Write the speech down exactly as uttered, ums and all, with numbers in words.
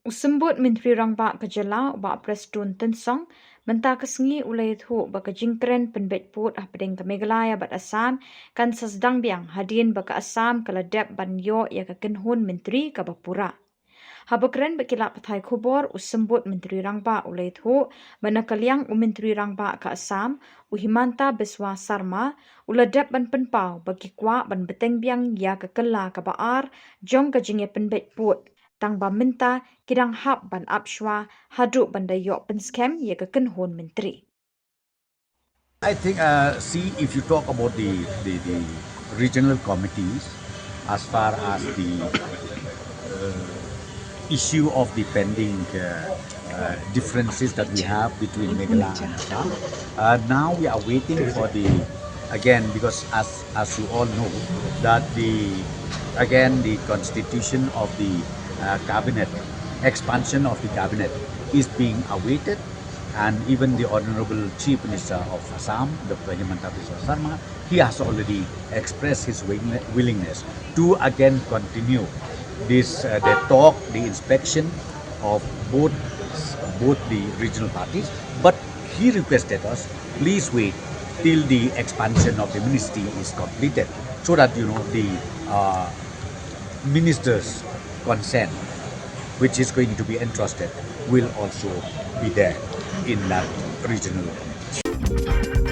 U Symbud Myntri Rangbah ka jylla, u Bah Prestone Tynsong, mynta ka sngi u la ïathuh ba ka jingkren pynbeit pud hapdeng ka Meghalaya bad Assam kan sa sdang biang hadien ba ka Assam ka la dep ban ïoh ïa ka kynhun myntri kaba pura. Haba kren bad ki lad pathai khubor, u Symbud Myntri Rangbah u la ïathuh ba na ka liang u Myntri Rangbah ka Assam, u Himanta Biswa Sarma, u la dep ban pynpaw ba ki kwah ban bteng biang ïa ka kylla kaba ar jong ka jingïapynbeit pud, tang ba mynta ki dang hap ban ap shuwa haduh ban da ïoh pynskhem ïa ka kynhun myntri. I think, uh, see, if you talk about the, the, the regional committees, as far as the uh, issue of the pending uh, uh, differences that we have between Meghalaya and Assam, uh, now we are waiting for the, again, because as, as you all know, that the, again, the constitution of the uh, cabinet, expansion of the cabinet is being awaited, and even the Honorable Chief Minister of Assam, Doctor Himanta Biswa Sarma, he has already expressed his willing- willingness to again continue this, uh, the talk, the inspection of both, both the regional parties. But he requested us, please wait till the expansion of the ministry is completed, so that, you know, the uh, ministers' consent, which is going to be entrusted, will also be there in that regional committee.